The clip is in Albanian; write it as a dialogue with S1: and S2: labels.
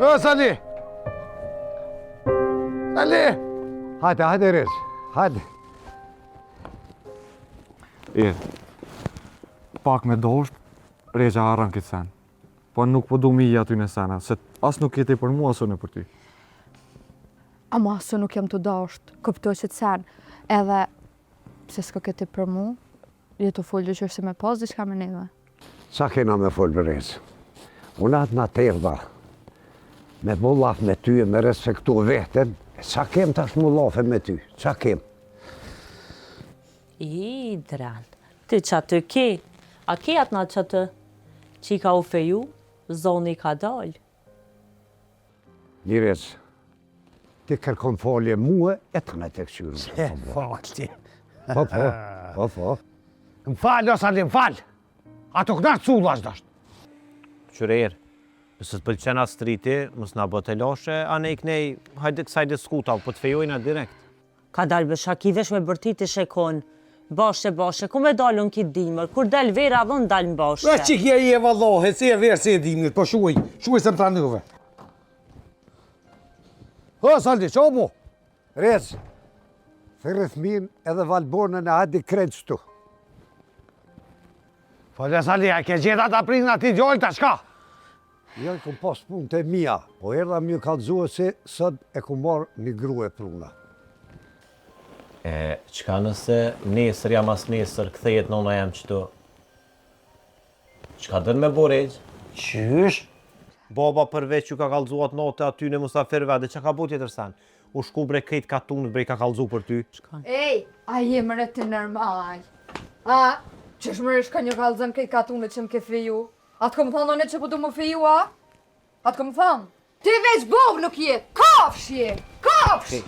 S1: O, Sali! Sali! Hajde, hajde, Rexh, hajde.
S2: E, pak me dosht, Rexha harron këtë sen. Po nuk po du mi i aty në sena, se as nuk je ti për mua, as unë për ty.
S3: Ama as nuk jam tu dasht, kupto qëtë sen. Edhe, pse s'ko ke ti për mu, je tu folë që është me pas diçka me neve.
S1: Qa kena me folë bre Rexh? Unë atë natë erdha, me bo llaf me ty e me respektu veten, e qa kem tash mu llafe me ty, qa kem?
S4: I, dran, ti qaty ke, a ke atë natë qaty, çika u feju, zoni ka dalë.
S1: Mirë, ti kërkon folje mue, e të në të këqyrë.
S5: Se falje.
S1: Po, po, po, po.
S5: Më falë, o Sali, më falë. Ato këna të sulla është dashtë.
S6: Qyrer, nëse të pëlqen Astriti, mos na bë telashe, anej knej, hajde kësaj diskuta, po të fejojna direkt.
S4: Ka dalë be shaki veç me bërtit ishe kon Bashe bashe ku me dal unë kit dimër kur del vera dhe unë dal n'bashe.
S5: Veç qik je je vallahi si e verë si e dimnit po shuj shuj se më tranove. O Sali ça u bo?
S1: Rexh, thirre fëmin edhe Valbonën e hajde krejt qëtu.
S5: Fole Sali, a ke gjetë ata prinën atij djalit a çka?
S1: Jo, i kom pas punët e mia, po erdha me ju kallxue se sot e kom marrë një grue pruna.
S6: E, çka nëse nesër ja masnesër kthehet nona jem qëtu? Çka don me bo Rexh?
S5: Qysh?
S6: Baba përveç ju ka kallxu atë natë atyne musafirëve, a di çka ka bo tjetër sen? U shku bre krejt katunit bre i ka kallxu për ty.
S3: Ej, a je mre ti normal? A, qysh mre shkon ju kallxon krejt katunit që më ke feju? A të kom thonë unë që po du m'u feju, a? A të kom thonë? Ti veç bobë nuk je, kafsh je, kafsh!